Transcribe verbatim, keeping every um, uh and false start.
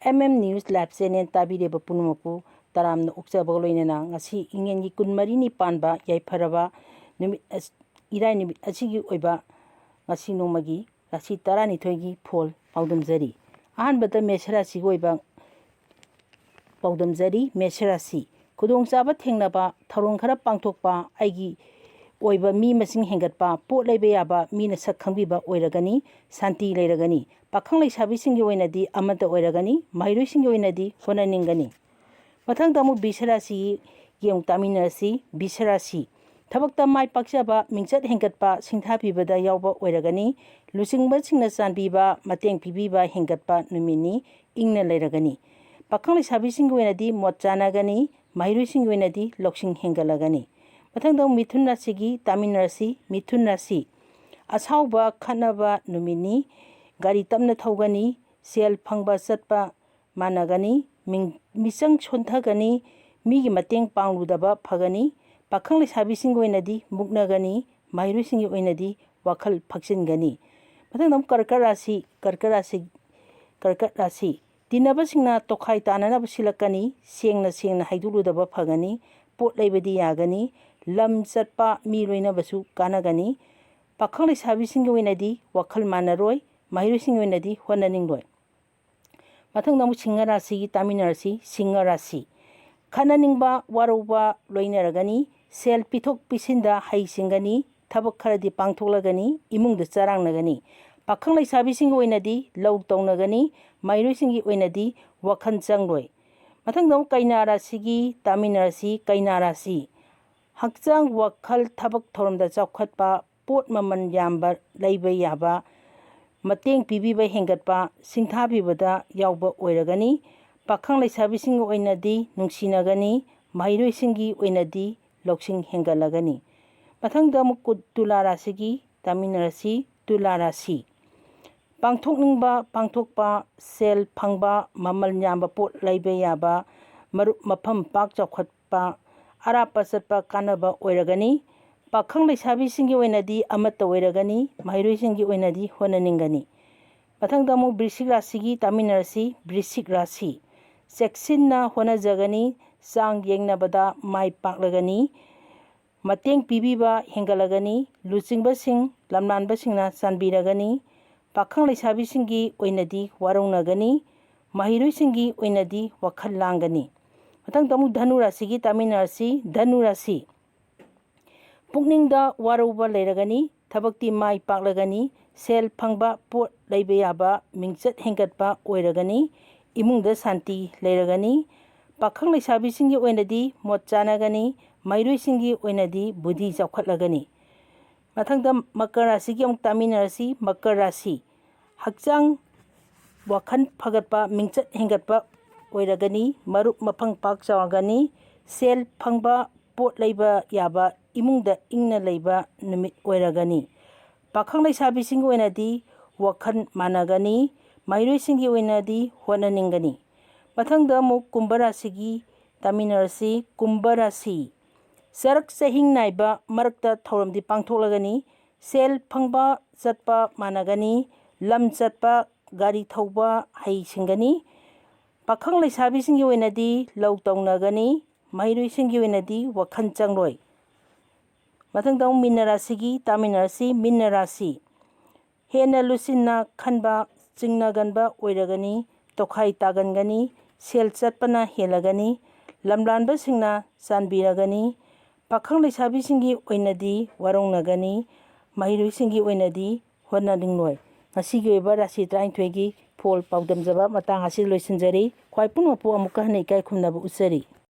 M M news live channel ꯇꯥꯕꯤꯔꯤꯕ ꯄꯨꯝꯅꯃꯛꯄꯨ ꯇꯔꯥꯝꯅ ꯑꯣꯛꯆꯕꯒ ꯂꯣꯏꯅꯅ ꯉꯁꯤ ꯏꯉꯦꯟꯒꯤ ꯀꯨꯟꯃꯔꯤꯅꯤ ꯄꯥꯟꯕ ꯌꯥꯏꯐꯔꯕ ꯅꯨꯃꯤꯠ ꯑꯁ-, ꯏꯔꯥꯏ ꯅꯨꯃꯤꯠ ꯑꯁꯤꯒꯤ ꯑꯣꯏꯕ ꯉꯁꯤ ꯅꯣꯡꯃꯒꯤ ꯔꯥꯁꯤ ꯇꯔꯥꯅꯤꯊꯣꯏꯒꯤ ꯐꯣꯜ ꯄꯥꯎꯗꯝꯖꯔꯤ꯫ ꯑꯍꯥꯟꯕꯗ ꯃꯦꯁ ꯔꯥꯁꯤꯒꯤ ꯑꯣꯏꯕ ꯄꯥꯎꯗꯝꯖꯔꯤ꯫ ꯃꯦꯁ ꯔꯥꯁꯤ, ꯈꯨꯗꯣꯡꯆꯥꯕ ꯊꯦꯡꯅꯕ, ꯊꯧꯔꯝ ꯈꯔ ꯄꯥꯡꯊꯣꯛꯄ, ꯑꯩꯒꯤ ꯑꯣꯏꯕ ꯃꯤ ꯃꯁꯤꯡ ꯍꯦꯟꯒꯠꯄ, ꯄꯣꯠ ꯂꯩꯕ ꯌꯥꯕ ꯃꯤꯅ ꯁꯛ ꯈꯪꯕꯤꯕ ꯑꯣꯏꯔꯒꯅꯤ, ꯁꯥꯟꯇꯤ ꯂꯩꯔꯒꯅꯤ꯫ ꯄꯥꯈꯪ ꯂꯩꯁꯥꯕꯤꯁꯤꯡꯒꯤ ꯑꯣꯏꯅꯗꯤ ꯑꯃꯠꯇ ꯑꯣꯏꯔꯒꯅꯤ, ꯃꯍꯩꯔꯣꯏꯁꯤꯡꯒꯤ ꯑꯣꯏꯅꯗꯤ ꯍꯣꯠꯅꯅꯤꯡꯒꯅꯤ꯫ ꯃꯊꯪꯗ ꯑꯃꯨꯛ ꯕꯤꯁ ꯔꯥꯁꯤꯒꯤ ꯑꯃꯨꯛ ꯇꯥꯃꯤꯟꯅꯔꯁꯤ꯫ ꯕꯤꯁ ꯔꯥꯁꯤ, ꯊꯕꯛꯇ ꯃꯥꯏ ꯄꯥꯛꯆꯕ, ꯃꯤꯡꯆꯠ ꯍꯦꯟꯒꯠꯄ, ꯁꯤꯡꯊꯥ ꯄꯤꯕꯗ ꯌꯥꯎꯕ ꯑꯣꯏꯔꯒꯅꯤ꯫ ꯂꯨꯆꯤꯡꯕꯁꯤꯡꯅ ꯆꯥꯟꯕꯤꯕ, ꯃꯇꯦꯡ ꯄꯤꯕꯤꯕ ꯍꯦꯟꯒꯠꯄ ꯅꯨꯃꯤꯠꯅꯤ, ꯏꯪꯅ ꯂꯩꯔꯒꯅꯤ꯫ ꯄꯥꯈꯪ ꯂꯩꯁꯥꯕꯤꯁꯤꯡꯒꯤ ꯑꯣꯏꯅꯗꯤ ꯃꯣꯠ ꯆꯥꯟꯅꯒꯅꯤ, ꯃꯍꯩꯔꯣꯏꯁꯤꯡꯒꯤ ꯑꯣꯏꯅꯗꯤ ꯂꯧꯁꯤꯡ ꯍꯦꯟꯒꯠꯂꯒꯅꯤ꯫ ꯃꯊꯪꯗ ꯑꯃꯨꯛ ꯃꯤꯊꯨꯟ ꯔꯥꯁꯤꯒꯤ ꯇꯥꯃꯤꯟꯅꯔꯁꯤ꯫ ꯃꯤꯊꯨꯟ ꯔꯥꯁꯤ, ꯑꯁꯥꯎꯕ ꯈꯠꯅꯕ ꯅꯨꯃꯤꯠꯅꯤ, ꯒꯥꯔꯤ ꯇꯞꯅ ꯊꯧꯒꯅꯤ, ꯁꯦꯜ ꯐꯪꯕ ꯆꯠꯄ ꯃꯥꯟꯅꯒꯅꯤ, ꯃꯤꯡ-, ꯃꯤꯆꯪ ꯁꯣꯟꯊꯒꯅꯤ, ꯃꯤꯒꯤ ꯃꯇꯦꯡ ꯄꯥꯡꯂꯨꯗꯕ ꯐꯒꯅꯤ꯫ ꯄꯥꯈꯪ ꯂꯩꯁꯥꯕꯤꯁꯤꯡꯒꯤ ꯑꯣꯏꯅꯗꯤ ꯃꯨꯛꯅꯒꯅꯤ, ꯃꯍꯩꯔꯣꯏꯁꯤꯡꯒꯤ ꯑꯣꯏꯅꯗꯤ ꯋꯥꯈꯜ ꯐꯛꯆꯤꯟꯒꯅꯤ꯫ ꯃꯊꯪꯗ ꯑꯃꯨꯛ ꯀꯔꯀꯠ ꯔꯥꯁꯤ, ꯀꯔꯀꯠ ꯔꯥꯁꯤ, ꯀꯔꯀꯠ ꯔꯥꯁꯤ꯫ ꯇꯤꯟꯅꯕꯁꯤꯡꯅ ꯇꯣꯈꯥꯏ ꯇꯥꯅꯅꯕ ꯁꯤꯜꯂꯛꯀꯅꯤ, ꯁꯦꯡꯅ ꯁꯦꯡꯅ ꯍꯥꯏꯗꯣꯛꯂꯨꯗꯕ ꯐꯒꯅꯤ, ꯄꯣꯠ ꯂꯩꯕꯗꯤ ꯌꯥꯒꯅꯤ, ꯂꯝ ꯆꯠꯄ ꯃꯤ ꯂꯣꯏꯅꯕꯁꯨ ꯀꯥꯟꯅꯒꯅꯤ꯫ ꯄꯥꯈꯪ ꯂꯩꯁꯥꯕꯤꯁꯤꯡꯒꯤ ꯑꯣꯏꯅꯗꯤ ꯋꯥꯈꯜ ꯃꯥꯟꯅꯔꯣꯏ, ꯃꯍꯩꯔꯣꯏꯁꯤꯡꯒꯤ ꯑꯣꯏꯅꯗꯤ ꯍꯣꯠꯅꯅꯤꯡꯂꯣꯏ꯫ ꯃꯊꯪꯗ ꯑꯃꯨꯛ ꯁꯤꯡꯍ ꯔꯥꯁꯤꯒꯤ ꯇꯥꯃꯤꯟꯅꯔꯁꯤ꯫ ꯁꯤꯡꯍ ꯔꯥꯁꯤ, ꯈꯠꯅꯅꯤꯡꯕ, ꯋꯥꯔꯧꯕ ꯂꯣꯏꯅꯔꯒꯅꯤ꯫ ꯁꯦꯜ ꯄꯤꯊꯣꯛ ꯄꯤꯁꯤꯟꯗ ꯍꯩꯁꯤꯡꯒꯅꯤ꯫ ꯊꯕꯛ ꯈꯔꯗꯤ ꯄꯥꯡꯊꯣꯛꯂꯒꯅꯤ꯫ ꯏꯃꯨꯡꯗ ꯆꯔꯥꯡꯅꯒꯅꯤ꯫ ꯄꯥꯈꯪ ꯂꯩꯁꯥꯕꯤꯁꯤꯡꯒꯤ ꯑꯣꯏꯅꯗꯤ ꯂꯧ ꯇꯧꯅꯒꯅꯤ꯫ ꯃꯍꯩꯔꯣꯏꯁꯤꯡꯒꯤ ꯑꯣꯏꯅꯗꯤ ꯋꯥꯈꯜ ꯆꯪꯂꯣꯏ꯫ ꯃꯊꯪꯗ ꯑꯃꯨꯛ ꯀꯩꯅꯥ ꯔꯥꯁꯤꯒꯤ ꯇꯥꯃꯤꯟꯅꯔꯁꯤ꯫ ꯀꯩꯅꯥ ꯔꯥꯁꯤ, ꯍꯛꯆꯥꯡ, ꯋꯥꯈꯜ, ꯊꯕꯛ ꯊꯧꯔꯝꯗ ꯆꯥꯎꯈꯠꯄ, ꯄꯣꯠ ꯃꯃꯜ ꯌꯥꯝꯕ ꯂꯩꯕ ꯌꯥꯕ, ꯃꯇꯦꯡ ꯄꯤꯕꯤꯕ ꯍꯦꯟꯒꯠꯄ, ꯁꯤꯡꯊꯥꯕꯤꯕꯗ ꯌꯥꯎꯕ ꯑꯣꯏꯔꯒꯅꯤ꯫ ꯄꯥꯈꯪ ꯂꯩꯁꯥꯕꯤꯁꯤꯡꯒꯤ ꯑꯣꯏꯅꯗꯤ ꯅꯨꯡꯁꯤꯅꯒꯅꯤ, ꯃꯍꯩꯔꯣꯏꯁꯤꯡꯒꯤ ꯑꯣꯏꯅꯗꯤ ꯂꯧꯁꯤꯡ ꯍꯦꯟꯒꯠꯂꯒꯅꯤ꯫ ꯃꯊꯪꯗ ꯑꯃꯨꯛ ꯀꯨ-, ꯇꯨꯂꯥ ꯔꯥꯁꯤꯒꯤ ꯇꯥꯃꯤꯟꯅꯔꯁꯤ꯫ ꯇꯨꯂꯥ ꯔꯥꯁꯤ, ꯄꯥꯡꯊꯣꯛꯅꯤꯡꯕ ꯄꯥꯡꯊꯣꯛꯄ, ꯁꯦꯜ ꯐꯪꯕ, ꯃꯃꯜ ꯌꯥꯝꯕ ꯄꯣꯠ ꯂꯩꯕ ꯌꯥꯕ, ꯃꯔꯨꯞ ꯃꯐꯝ ꯄꯥꯛ ꯆꯥꯎꯈꯠꯄ, ꯑꯔꯥꯞꯄ ꯆꯠꯄ ꯀꯥꯟꯅꯕ ꯑꯣꯏꯔꯒꯅꯤ꯫ ꯄꯥꯈꯪ ꯂꯩꯁꯥꯕꯤꯁꯤꯡꯒꯤ ꯑꯣꯏꯅꯗꯤ ꯑꯃꯠꯇ ꯑꯣꯏꯔꯒꯅꯤ, ꯃꯍꯩꯔꯣꯏꯁꯤꯡꯒꯤ ꯑꯣꯏꯅꯗꯤ ꯍꯣꯠꯅꯅꯤꯡꯒꯅꯤ꯫ ꯃꯊꯪꯗ ꯑꯃꯨꯛ ꯕ꯭ꯔꯤꯁꯤꯛ ꯔꯥꯁꯤꯒꯤ ꯇꯥꯃꯤꯟꯅꯔꯁꯤ꯫ ꯕ꯭ꯔꯤꯁꯤꯛ ꯔꯥꯁꯤ꯫ ꯆꯦꯛꯁꯤꯟꯅ ꯍꯣꯠꯅꯖꯒꯅꯤ, ꯆꯥꯡ ꯌꯦꯡꯅꯕꯗ ꯃꯥꯏ ꯄꯥꯛꯂꯒꯅꯤ, ꯃꯇꯦꯡ ꯄꯤꯕꯤꯕ ꯍꯦꯟꯒꯠꯂꯒꯅꯤ, ꯂꯨꯆꯤꯡꯕꯁꯤꯡ, ꯂꯝꯂꯥꯟꯕꯁꯤꯡꯅ ꯆꯥꯟꯕꯤꯔꯒꯅꯤ, ꯄꯥꯈꯪ ꯂꯩꯁꯥꯕꯤꯁꯤꯡꯒꯤ ꯑꯣꯏꯅꯗꯤ ꯋꯥꯔꯧꯅꯒꯅꯤ, ꯃꯍꯩꯔꯣꯏꯁꯤꯡꯒꯤ ꯑꯣꯏꯅꯗꯤ ꯋꯥꯈꯜ ꯂꯥꯡꯒꯅꯤ꯫ ꯃꯊꯪꯗ ꯑꯃꯨꯛ ꯙꯅꯨ ꯔꯥꯁꯤꯒꯤ ꯇꯥꯃꯤꯟꯅꯔꯁꯤ꯫ ꯙꯅꯨ ꯔꯥꯁꯤ꯫ ꯄꯨꯛꯅꯤꯡꯗ ꯋꯥꯔꯧꯕ ꯂꯩꯔꯒꯅꯤ, ꯊꯕꯛꯇꯤ ꯃꯥꯏ ꯄꯥꯛꯂꯒꯅꯤ, ꯁꯦꯜ ꯐꯪꯕ, ꯄꯣꯠ ꯂꯩꯕ ꯌꯥꯕ, ꯃꯤꯡꯆꯠ ꯍꯦꯟꯒꯠꯄ ꯑꯣꯏꯔꯒꯅꯤ, ꯏꯃꯨꯡꯗ ꯁꯥꯟꯇꯤ ꯂꯩꯔꯒꯅꯤ꯫ ꯄꯥꯈꯪ ꯂꯩꯁꯥꯕꯤꯁꯤꯡꯒꯤ ꯑꯣꯏꯅꯗꯤ ꯃꯣꯠ ꯆꯥꯅꯒꯅꯤ, ꯃꯍꯩꯔꯣꯏꯁꯤꯡꯒꯤ ꯑꯣꯏꯅꯗꯤ ꯕꯨꯙꯤ ꯆꯥꯎꯈꯠꯂꯒꯅꯤ꯫ ꯃꯊꯪꯗ ꯃꯀꯔ ꯔꯥꯁꯤꯒꯤ ꯑꯃꯨꯛ ꯇꯥꯃꯤꯟꯅꯔꯁꯤ꯫ ꯃꯀꯔ ꯔꯥꯁꯤ꯫ ꯍꯛꯆꯥꯡ ꯋꯥꯈꯜ ꯐꯒꯠꯄ, ꯃꯤꯡꯆꯠ ꯍꯦꯟꯒꯠꯄ ꯑꯣꯏꯔꯒꯅꯤ, ꯃꯔꯨꯞ ꯃꯄꯥꯡ ꯄꯥꯛ ꯆꯥꯎꯔꯒꯅꯤ, ꯁꯦꯜ ꯐꯪꯕ, ꯄꯣꯠ ꯂꯩꯕ ꯌꯥꯕ, ꯏꯃꯨꯡꯗ ꯏꯪꯅ ꯂꯩꯕ ꯅꯨꯃꯤꯠ ꯑꯣꯏꯔꯒꯅꯤ꯫ ꯄꯥꯈꯪ ꯂꯩꯁꯥꯕꯤꯁꯤꯡꯒꯤ ꯑꯣꯏꯅꯗꯤ ꯋꯥꯈꯜ ꯃꯥꯟꯅꯒꯅꯤ, ꯃꯍꯩꯔꯣꯏꯁꯤꯡꯒꯤ ꯑꯣꯏꯅꯗꯤ ꯍꯣꯠꯅꯅꯤꯡꯒꯅꯤ꯫ ꯃꯊꯪꯗ ꯑꯃꯨꯛ ꯀꯨꯝꯚ ꯔꯥꯁꯤꯒꯤ ꯇꯥꯃꯤꯟꯅꯔꯁꯤ꯫ ꯀꯨꯝꯚ ꯔꯥꯁꯤ꯫ ꯆꯔꯛ ꯆꯍꯤꯡ ꯅꯥꯏꯕ ꯃꯔꯛꯇ ꯊꯧꯔꯝꯗꯤ ꯄꯥꯡꯊꯣꯛꯂꯒꯅꯤ, ꯁꯦꯜ ꯐꯪꯕ ꯆꯠꯄ ꯃꯥꯟꯅꯒꯅꯤ, ꯂꯝ ꯆꯠꯄ, ꯒꯥꯔꯤ ꯊꯧꯕ ꯍꯩꯁꯤꯡꯒꯅꯤ꯫ ꯄꯥꯈꯪ ꯂꯩꯁꯥꯕꯤꯁꯤꯡꯒꯤ ꯑꯣꯏꯅꯗꯤ ꯂꯧ ꯇꯧꯅꯒꯅꯤ, ꯃꯍꯩꯔꯣꯏꯁꯤꯡꯒꯤ ꯑꯣꯏꯅꯗꯤ ꯋꯥꯈꯜ ꯆꯪꯂꯣꯏ꯫ ꯃꯊꯪꯗ ꯑꯃꯨꯛ ꯃꯤꯟꯅ ꯔꯥꯁꯤꯒꯤ ꯇꯥꯃꯤꯟꯅꯔꯁꯤ꯫ ꯃꯤꯟꯅ ꯔꯥꯁꯤ꯫ ꯍꯦꯟꯅ ꯂꯨꯁꯤꯟꯅ ꯈꯟꯕ, ꯆꯤꯡꯅꯒꯟꯕ ꯑꯣꯏꯔꯒꯅꯤ, ꯇꯣꯈꯥꯏ ꯇꯥꯒꯟꯒꯅꯤ, ꯁꯦꯜ ꯆꯠꯄꯅ ꯍꯦꯜꯂꯒꯅꯤ, ꯂꯝꯂꯥꯟꯕꯁꯤꯡꯅ ꯆꯥꯟꯕꯤꯔꯒꯅꯤ꯫ ꯄꯥꯈꯪ ꯂꯩꯁꯥꯕꯤꯁꯤꯡꯒꯤ ꯑꯣꯏꯅꯗꯤ ꯋꯥꯔꯧꯅꯒꯅꯤ, ꯃꯍꯩꯔꯣꯏꯁꯤꯡꯒꯤ ꯑꯣꯏꯅꯗꯤ ꯍꯣꯠꯅꯅꯤꯡꯂꯣꯏ꯫ ꯉꯁꯤꯒꯤ ꯑꯣꯏꯕ ꯔꯥꯁꯤ ꯇꯔꯥꯅꯤꯊꯣꯏꯒꯤ ꯐꯣꯜ ꯄꯥꯎꯗꯝꯖꯕ ꯃꯇꯥꯡ ꯑꯁꯤ ꯂꯣꯏꯁꯤꯟꯖꯔꯤ꯫ ꯈ꯭ꯋꯥꯏ ꯄꯨꯝꯅꯃꯛꯄꯨ ꯑꯃꯨꯛꯀ ꯍꯟꯅ ꯏꯀꯥꯏ ꯈꯨꯝꯅꯕ ꯎꯠꯆꯔꯤ꯫